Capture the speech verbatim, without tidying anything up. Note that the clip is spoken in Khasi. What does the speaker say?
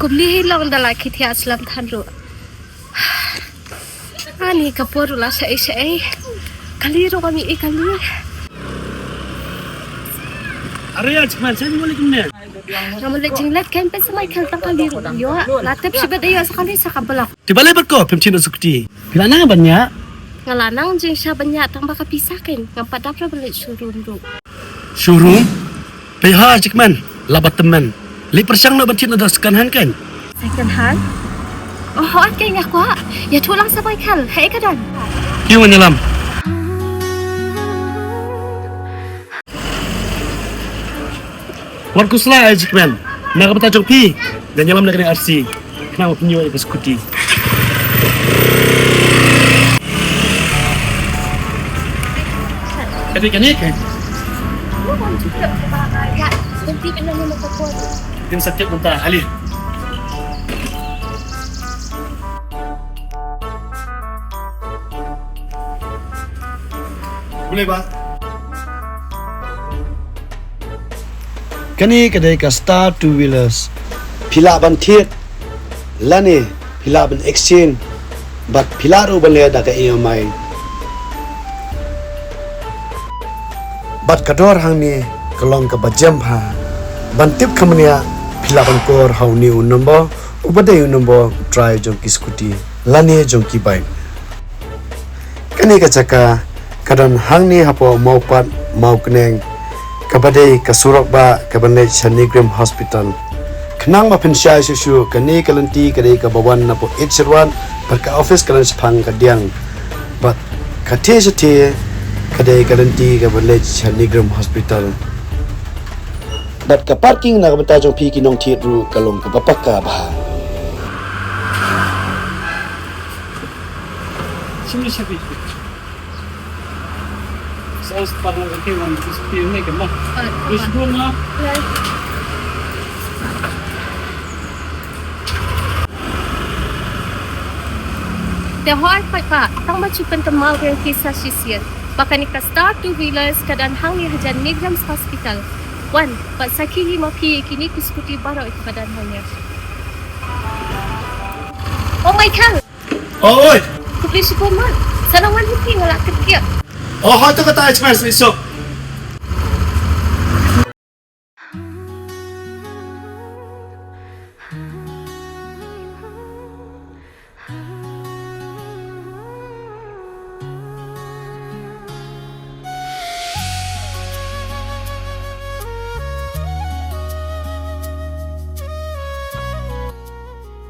Khublei hi long da la khie thiah slem than ruh. Ani ka por ruh la shaei shaei. Kali ruh ngam ïohi kali. Are ïa, Jikmen, shen mo lei kumne? Ngam leit jinglet, kan pynshai Michael tang kali ruh ïoh. La tip shi bad ïoh sa kali sa ka block. Te balei bad ko phim thied noh scooty? Phi lah nang ban ñiah? Nga la nang jingshisha ban ñiah tang ba ka pisa kein ngam pat dap ruh ban leit showroom ruh. Showroom? Phi ha, Jikmen, lah ba tymmen. Leit pyrshang noh ban thied noh da second hand kein. Second hand? Oh, hooid kein nga kwah. Ïathuh lang sa Michael. Haei ka don? Kiew, ngan ïalam. Wat khuslai, Jikmen. Na ka bynta jong phi, ngan ïalam na kane ka R C. Khnang ba phin ïoh ïa ka scooty. Kane, kane, kane. Kin sa tip mynta, ale. Boleh, Bah? Kane ka dei ka Star Two Wheelers. Phi lah ban thied lane phi lah ban exchange, bad phi lah ruh ban leh da ka E M I. Bad ka dor hangne ka long kaba jem bha. Ban tip kham bniah, phi lah ban call ha une u number uba dei u number u trai jong ki scooty lane jong ki bike. Kane ka jaka ka don hangne hapoh Mawpat Mawkneng, kaba dei ka surok bah kaban leit sha NEIGRIHMS Hospital. Khnang ba phin shai shuh shuh, kane ka lynti ka dei kaba wan napoh East Sherwat, bad ka office ka don shaphang kadiang. Bad ka thie sha thie ka dei ka lynti kaban leit sha NEIGRIHMS Hospital. Bad ka parking na ka bynta jong phi ki nongthied ruh ka long kaba paka bha. Sini sha phi. Sa us parang ke wan dis pi ne ke ma. Dis dua ma. Te hooid pat, tang ba shu pynkynmaw ïa phi sa shisien ba kane ka Star Two Wheelers ka don hangne hajan NEIGRIHMS Hospital. Wan, pat sakhi hi ma phi ïa kine ki scooty baroh kiba don hangne. Oh my God! Oh, oi! Khublei shibun ma. Sa nang wan hi phi, nga la kyrkieh. Oh, hooid, to kata, Jikmen, sa isuk.